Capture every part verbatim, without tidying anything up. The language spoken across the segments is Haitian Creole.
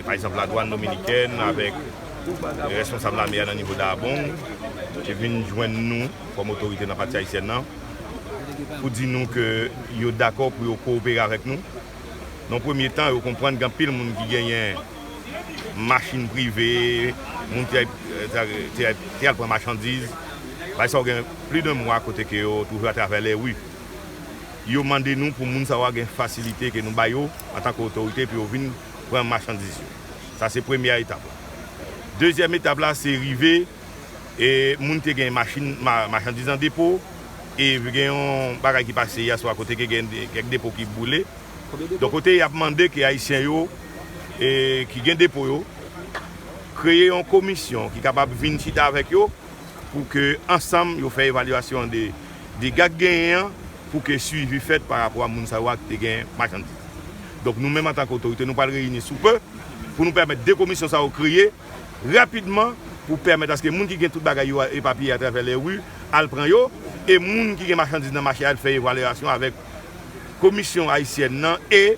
Pa egzanp, ladwàn dominikèn avèk responsab lame a nan nivo Dabong te vin jwenn nou kòm otorite nan pati ayisyèn nan pou di nou ke yo dakò pou yo kowopere avèk nou. Nan premye tan, yo konprann gen anpil moun ki genyen machin prive, moun te, te, te, te al pran machandiz. Bagay sa yo gen plis de mwa kote ke yo twouve atravè lè ri. Yo mande nou pou moun sa yo a gen fasilite ke nou ba yo antanke otorite pou yo vin pran machandiz yo. Sa se premye etap la. Dezyèm etap la, se rive e moun te gen machin, ma, machandiz an depo, e gen yon bagay ki pase yè swa kote ke gen de- kèk depo ki boule. Donk kote y ap mande ke ayisyen yo e ki gen depo yo kreye yon komisyon ki kapab vin chita avèk yo pou ke ansanm yo fè evalyasyon de dega k genyen an, pou ke swivi fèt pa rapò a moun sa yo a ki te gen machandiz. Donk nou menm antanke otorite, nou pral reyini sou pe pou nou pèmèt de komisyon sa yo kreye rapidman pou pèmèt aske moun ki gen tout bagay yo epapiye atravè lè ri al pran yo, e moun ki gen machandiz nan mache al fè evalyasyon avèk komisyon ayisyèn nan e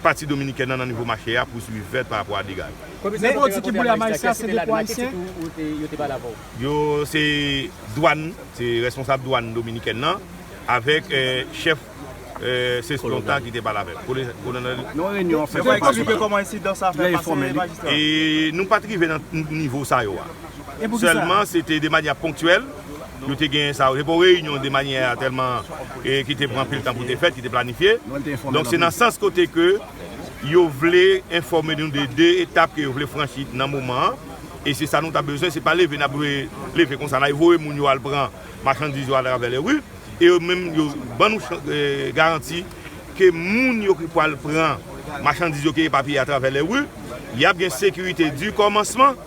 pati dominikèn nan nan nivo mache a pou swivi fèt pa rapò a dega yo. Men ou di ki boule a majistra se depo ayisyen? Yo se dwàn, se responsab dwàn dominikèn nan avèk eh, chèf eh, sesyon ta ki te pale avè m. Kolonèl. Nan reyinyon fè. Yo pa eksplike kòman ensidan sa fè pase, majistra? E nou pa t rive nan nivo sa yo a. Sèlman se te de manyè ponktyèl. Yo te gen sa, se pa yon reyinyon de manyè tèlman eh, ki te pran anpil tan pou te fèt, ki te planifye. Donk se nan sans kote ke yo vle enfòme nou de de etap ke yo vle franchi nan moman an. E se sa nou ta bezwen, se pa leve n ap leve konsa, n a voye moun yo al pran machandiz yo atravè lè ri. E yo menm yo ban nou eh, garanti ke moun yo ki pral pran machandiz yo ki epapiye atravè lè ri, y ap gen sekirite di kòmansman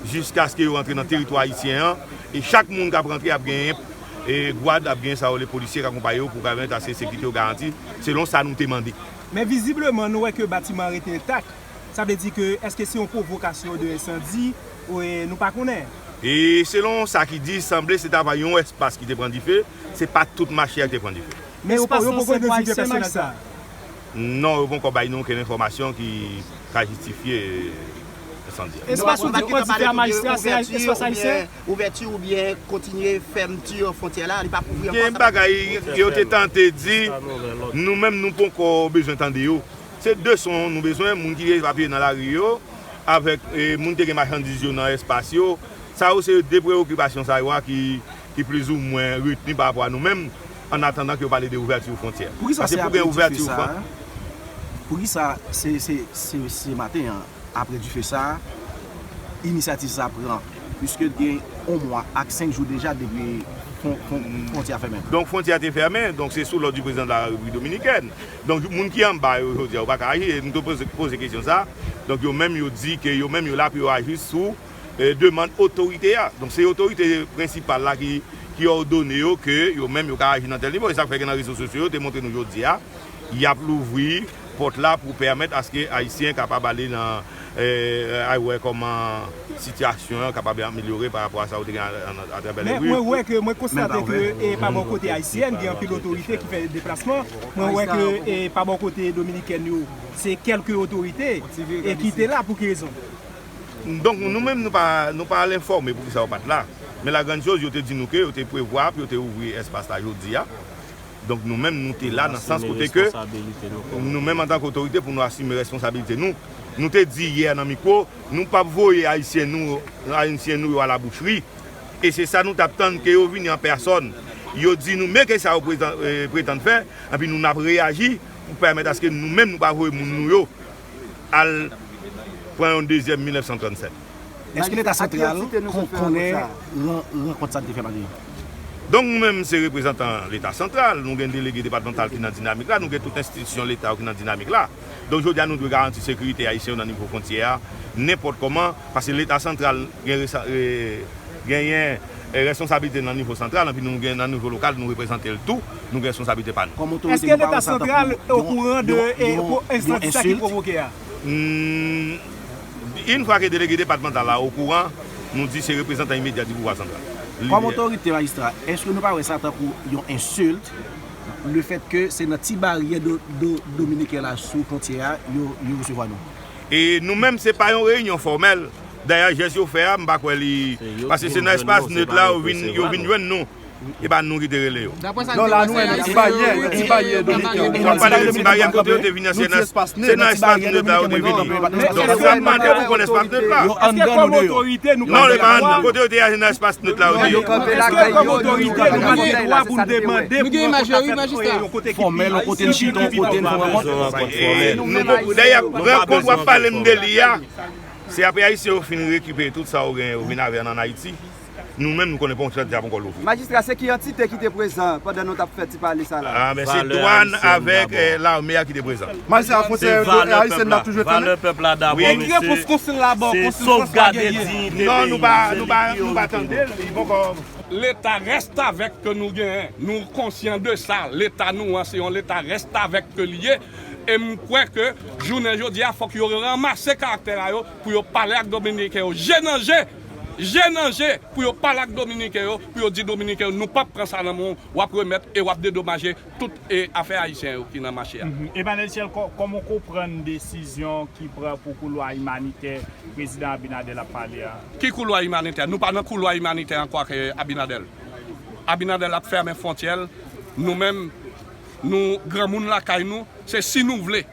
jiskaske yo rantre nan teritwa ayisyen an. E chak moun k ap rantre ap genyen e gwad, ap genyen sa yo le polisye k akonpaye yo pou pèmèt aske sekirite yo garanti selon sa nou te mande. Men vizibleman, nou wè ke batiman an rete entak. Sa vle di ke èske se yon pwovokasyon de ensandi? Ou, e, nou pa konnen. E selon sa ki di, sanble se ta va yon espas ki te pran dife, se pa tout mache a ki te pran dife. Men yo pa, yo poko idantifye pèsonaj sa? Non, yo poko bay nou okenn enfòmasyon ki ka jistifye ensandi a. Espas ou di pran dife a, majistra, se espas ayisyen? Ouvèti oubyen kontinye fèmti fwontyè la, li p ap ouvri ankò. Gen bagay yo te tante di, nou menm nou poko bezwen tande yo. Se de son nou bezwen, moun ki epapiye nan lari yo, avèk eh, moun ki te gen machandiz yo nan espas yo. Sa yo se de preyokipasyon sa yo a ki, ki plizoumwen retni pa rapò a nou menm, an atandan ke yo pale de ouvèti fwontyè. Poukisa se apre dife sa a? Poukisa se, se, se, se maten an, apre dife sa a, inisyativ sa a pran? Piske gen yon mwa ak senk jou deja depi fwon- fwon- fwontyè a fèmen. Donk fwontyè a te fèmen, donk se sou lòd di prezidan de la Repiblik Dominikèn. Donk moun ki anba yo jodi a, yo pa ka aji. E nou te poze, poze kesyon sa. Donk yo menm yo di ke yo menm yo la pou yo aji sou eh, demann otorite a. Donk se otorite prensipal la ki, ki òdone yo ke yo menm yo ka aji nan tèl nivo. E sa k fè ke nan rezo sosyo yo te montre nou jodi a, y ap louvri pòt la pou pèmèt aske ayisyen kapab ale nan eh, al wè kòman sitiyasyon an kapab amelyore pa rapò a sa yo te gen atravè lè ri. Men mwen wè ke, mwen konstate ke e pa bò kote ayisyèn gen anpil otorite ki fè deplasman. Mwen wè ke e pa bò kote dominikèn yo se kèlke otorite e ki te la. Pou ki rezon? Donk nou menm nou pa, nou pa al enfòme poukisa yo pa t la. Men la grande chose, yo te di nou ke yo te prevwa pou yo te ouvri espas la jodi a. Donk nou menm nou te la nan sans kote ke nou menm antanke otorite pou nou asime responsabilite nou. Nou te di yè nan mikwo, nou p ap voye ayisyen nou, ayisyen nou yo a la boucherie. E se sa nou t ap tann ke yo vini an pèsòn. Yo di nou men ke sa yo pretan- eh, pretann fè, anpi nou n ap reyaji pou pèmèt aske nou menm nou pa voye moun nou yo al pran yon dezyèm mil nèf san trannsèt. Èske Leta santral kon- konnen ran- rankont sa n te fè maten an? Donk nou menm se reprezantan Leta santral, nou gen delege depatmantal ki nan dinamik la, nou gen tout enstitisyon Leta yo ki nan dinamik la. Donk jodi a nou dwe garanti sekirite ayisyen yo nan nivo fwontyè a, nenpòt kòman, paske Leta santral gen resa- eh, genyen eh, responsablite nan nivo santral, anpi nou gen nan nivo lokal, nou reprezante l tou, nou gen responsablite pa nou. Èske Leta santral okouran de eh, ensidan sa ki pwovoke a? Hmm, yon fwa ke delege depatmantal la okouran, nou di se reprezantan imedya di pouvwa santral. Kòm otorite, majistra, èske nou pa wè sa tankou yon ensilt, lefètke se nan ti baryè do- do- dominiken la sou fwontyè a yo, yo resevwa nou? E nou menm, se pa yon reyinyon fòmèl. Dayè, jès yo fè a, m pa kwè li. Paske se nan espas net la, yo vin, yo vin jwenn nou. E pa nou ki te rele yo. Non, la nou wè, nou ti bayè, nou ti bayè Dominiken. W ap pale de ti bayè, kote yo te vini an, se nan espas net la yo te vini. Donk, m ap mande pou konn espas net la. Non, e pa anndan. Kote yo te ye, se nan espas net la yo te ye. Èske kòm otorite, nou pa gen dwa pou n demande pou yon kote fòmèl, yon kote n chita, yon kote n fè yon rankont? Dayè, rankont w ap pale m de li a, se apre Ayisyen yo fin rekipere tout sa yo genyen, yo vin avè n ann Ayiti. Nou menm, nou konnen pa yon chans djab ankò louvri. Majistra, se ki antite ki te prezan pandan nou t ap fè ti pale sa la? Ah, men se dwàn avèk, eh, lame a ki te prezan. Majistra, fwontyè ayisyèn nan toujou ret fèmen? Valè pèp la dabò, mesye. Ki repons konsil la ba w? Konsil François Guerrier? Non, nou pa, nou pa, nou pa tande l, li poko. Leta restavèk ke nou genyen, nou konsyan de sa. Leta nou an, se yon leta restavèk ke li ye. E m kwè ke jounen jodi a, fòk yo ranmase karaktè a yo pou yo pale ak Dominiken yo je nan je, je nan je, pou yo pale ak Dominiken yo, pou yo di Dominiken yo, nou p ap pran sa nan men w, w ap remèt e w ap dedomaje tout, e, afè ayisyen yo ki nan mache a. Mhm. Emmanuel Michel, kò-, kòman w konprann desizyon ki pran pou koulwa imanitè Prezidan Abinader ap pale a? Ki koulwa imanitè? Nou pa nan koulwa imanitè ankò ak, e, Abinader. Abinader ap fèmen fwontyè l. Nou menm, nou granmoun lakay nou, se si nou vle.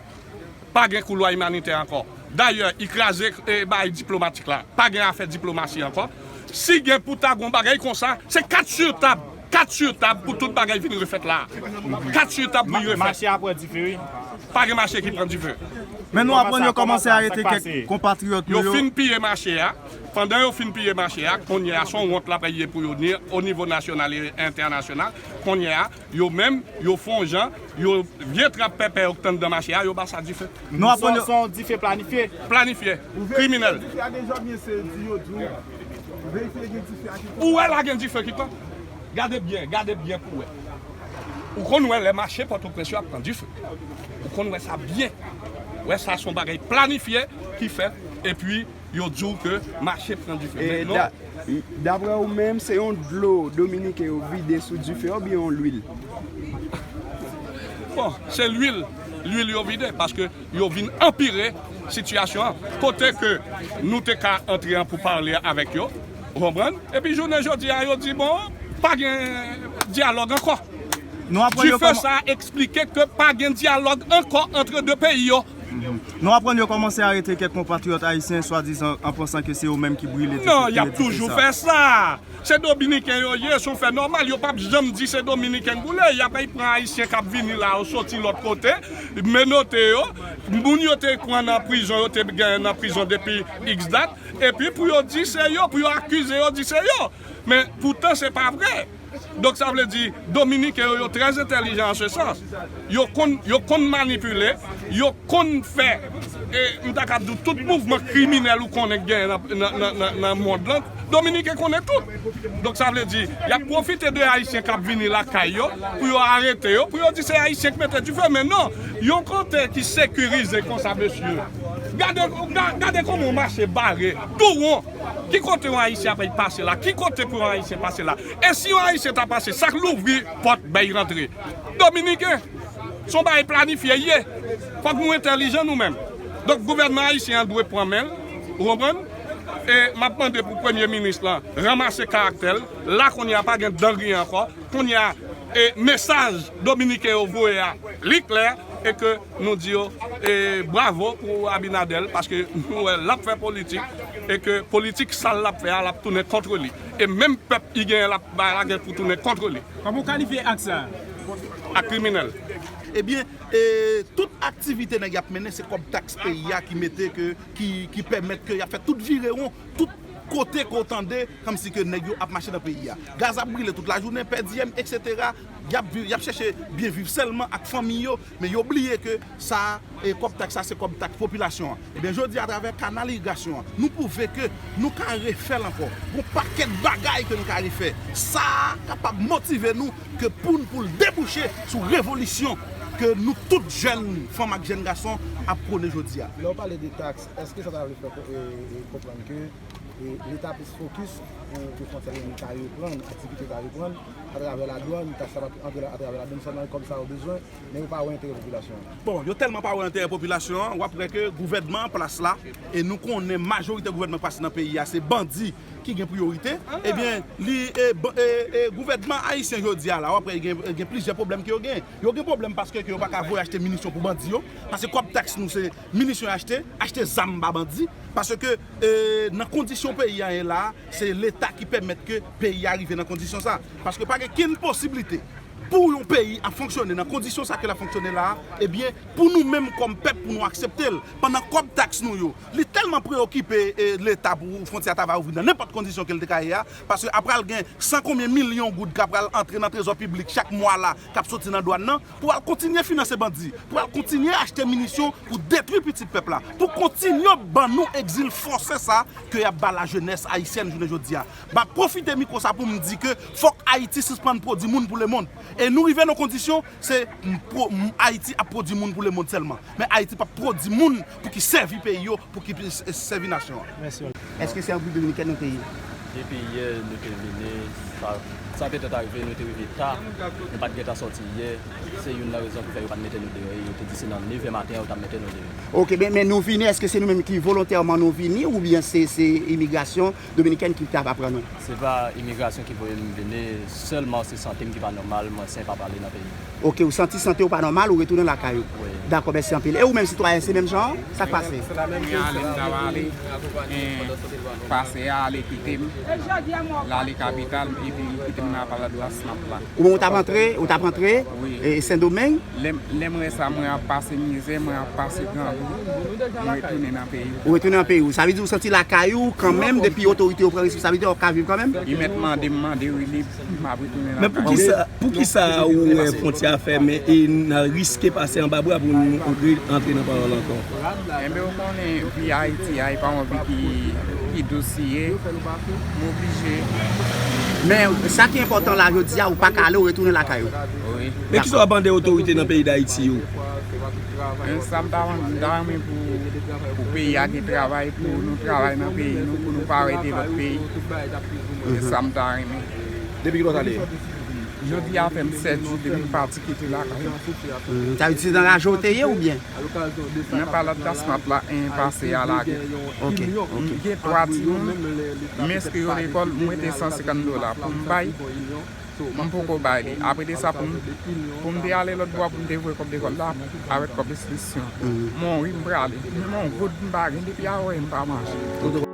Pa gen koulwa imanitè ankò. Dayè, li kraze, e, bagay diplomatik la. Pa gen afè diplomasi ankò. Si gen pou ta gon bagay konsa, se kat sur tab. Kat sur tab pou tout bagay vin refèt la. Kat sur tab pou refèt. Mache a pran dife, wi. Pa gen mache ki pran dife. Men nou aprann yo kòmanse arete kèk konpatriyòt nou yo. Yo fin piye mache a. Pandan yo fin piye mache a, kounye a, se yon wont l ap ye pou yo, ni o nivo nasyonal e entènasyonal. Kounye a, yo menm, yo fè yon jan, yo vye trap pèpè yo k t anndan mache a, yo ba sa dife. Nou aprann yo. Se yon dife planifye. Planifye. Kriminèl. Ou verifye dife a deja oubyen se di yo di w? Ou verifye gen dife a ki pran? Ou wè la gen dife ki pran? Gade byen, gade byen pou w wè. Ou konn wè lè mache Pòtoprens yo ap pran dife. Ou konn wè sa byen. Wè sa se yon bagay planifye ki fèt, epi yo di w ke mache pran dife. Men non. Daprè ou menm, se yon dlo Dominiken yo vide sou dife a oubyen yon lwil? Bon, se lwil, lwil yo vide, paske yo vin anpire sitiyasyon an. Kote ke nou te ka antre an pou pale avèk yo, ou konprann? Epi jounen jodi a, yo di, bon, pa gen dyalòg ankò. Dife sa eksplike ke pa gen dyalòg ankò antre de peyi yo. Nou aprann yo kòmanse arete kèk konpatriyòt ayisyen, swadizan an pansan ke se yo menm ki brile. Non, y ap toujou fè sa. Se Dominiken yo ye, se yon fè nòmal. Yo p ap janm di se Dominiken k boule. Y ap pran Ayisyen k ap vini la, yo soti lòt kote, menote yo. Moun yo te pran nan prizon, yo te genyen nan prizon depi iks dat. Epi pou yo di se yo, pou yo akize yo, di se yo. Men poutan se pa vre. Donk, sa vle di, Dominiken yo, yo trè entèlijan an se sans. Yo konn, yo konn manipile, yo konn fè, e, m ta ka di w, tout mouvman kriminèl ou konnen k genyen nan, nan, nan, nan, nan mond lan, Dominiken konnen tout. Donk, sa vle di, y ap pwofite de Ayisyen k ap vini lakay yo, pou yo arete yo, pou yo di se Ayisyen k mete dife. Men non, yon kote ki sekirize konsa, mesye. Gade, ga-, gade kòman yon mache bare, tou won. Ki kote yon Ayisyen ap pase la? Ki kote pou yon Ayisyen pase la? E si yon Ayisyen ta pase, sa k louvri pòt bay rantre? Dominiken. Se yon bagay planifye ye. Fòk nou entèlijan nou menm. Donk, gouvènman ayisyen an dwe pran men l, ou konprann? E m ap mande pou premye minis lan ranmase karaktè l. La, kounye a, pa gen dan griyen ankò. Kounye a, e mesaj Dominiken yo voye a, li klè, e ke nou di yo, e bravo pou Abinader, paske nou wè l ap fè politik, e ke politik sal l ap fè a, l ap tounen kont li. E menm pèp li genyen l ap ba la gen pou tounen kont li. Kòman w kalifye ak sa? Ak kriminèl. Ebyen, e, tout aktivite nèg y ap mennen, se kòb taks peyi a ki mete ke, ki, ki pèmèt ke y ap fè tout virewon, tout kote ke w tande, kòmsi ke nèg yo ap mache nan peyi a. Gaz ap brile tout lajounen, pèdiyèm, etsetera. Y ap viv, y ap chèche byen viv sèlman ak fanmi yo, men yo bliye ke sa, e, kòb taks sa, se kòb taks popilasyon an. Ebyen, jodi a, atravè kanal irigasyon an, nou pwouve ke nou ka refè l ankò. Gon pakèt bagay ke nou ka refè. Sa a kapab motive nou ke pou n, pou l debouche sou revolisyon ke nou tout jèn fanm ak jèn gason ap pwone jodi a. Lè w pale de taks, èske sa ta vle fè ko-, e, e, konprann ke, e, Leta plis fokis pou, pou fwontyè yo ta reprann, aktivite ta reprann, atravè ladwàn, taks la pa antre atravè ladwàn, sèlman kòb sa yo bezwen, men yo pa wè enterè popilasyon an. Bon, yo tèlman pa wè enterè popilasyon an, w ap wè ke gouvènman an plas la, e nou konnen majorite gouvènman k pase nan peyi a se bandi ki gen priyorite, ebyen, li, e, ban- e, e, gouvènman ayisyen jodi a la, w ap wè gen, gen plizyè pwoblèm ke yo gen. Yo gen pwoblèm paske ke yo pa ka voye achte minisyon pou bandi yo, paske kòb taks nou se minisyon yo achte, achte zam ba bandi, paske, e, nan kondisyon peyi a ye la, se Leta ki pèmèt ke peyi a rive nan kondisyon sa. Paske pa gen kenn posiblite pou yon peyi ap fonksyone nan kondisyon sa ke l ap fonksyone la, ebyen, pou nou menm kòm pèp, pou nou aksepte l. Pandan kòb taks nou yo, li tèlman preyokipe, e, Leta pou fwontyè a ta va ouvri nan nenpòt kondisyon ke l te ka ye a, paske ap pral gen san konbyen milyon goud k ap pral antre nan trezò piblik chak mwa la, k ap soti nan dwàn nan, pou al kontinye finanse bandi, pou al kontinye achte minisyon pou detwi pitit pèp la, pou kontinye ban nou egzil fòse sa ke y ap ba lajenès ayisyèn jounen jodi a. M ap pwofite mikwo sa pou m di ke fòk Ayiti sispann pwodui moun pou lemonn. E nou rive nan kondisyon, se m pwo- m- Ayiti ap pwodui moun pou lemonn sèlman. Men Ayiti p ap pwodui moun pou ki sèvi peyi yo, pou ki s- sèvi nasyon an. Mèsi. Èske se Repiblik Dominikèn nou te ye? Depi yè nou te vini, sa, sa te tèt arive, nou te rive ta, nou pa t gentan sòti yè. Se youn nan rezon ki fè yo pa t mete nou deyò e yo te di se nan nevè maten an yo t ap mete nou deyò. Ok, men, men nou vini, èske se nou menm ki volontèman nou vini oubyen se, se imigrasyon dominikèn ki t ap pran nou? Se pa imigrasyon ki voye m vini, sèlman se sante m ki pa nòmal, mwen sen pa prale nan peyi. Ok, ou santi sante w pa nòmal, ou retounen lakay ou. Wi. Dakò, mèsi anpil. E ou menm sitwayen, se menm jan an? Sa k pase? Kounye a lè m ta prale, en, pastè a ale kite m, l ale kapital, epi li kite m nan apal la dwasnap la. Ou menm ou t ap antre, ou t ap antre Wi. e, Sendomeng? Lè m, lè m wè sa, mwen ap pase mizè, mwen ap pase grangou, mwen retounen nan peyi m. Ou retounen nan peyi w. Sa vle di ou santi lakay ou kanmenm, depi otorite yo pran responsablite, w ap ka viv kanmenm? Li mèt mande m, mande wi, li, m ap retounen lakay mwen. Men poukisa, poukisa ou wè fwontyè a fèmen e n a riske pase anba bra pou nou re- antre nan Panyòl ankò? Enben, ou konnen vi Ayiti a, e pa yon vi ki, ki dous li ye. M oblije. Men sa ki enpòtan la, jodi a, ou pa ka ale, ou retounen lakay ou. Wi. Men kisa w ap mande otorite nan peyi Dayiti yo? Men sa m ta, m ta renmen pou, pou peyi a gen travay, pou nou travay nan peyi nou, pou nou pa rete lòt peyi. Men sa m ta renmen. Depi kilè w t ale? Jodi a fè m sèt jou depi m pati kite lakay mwen. Sa vle di se nan raje w te ye oubyen? Nan palad Dasmap la, en pase a lage. Ok, ok. M gen twa timoun, m enskri yo lekòl, m rete san senkant dola pou m bay, m poko bay li. Apre de sa, pou m, pou m te ale lòt bò, pou m te voye kòb lekòl la, avèk kòb enskrisyon. Mwen wi, m prale. Men yon goud m pa gen, depi avanyè m pa manje.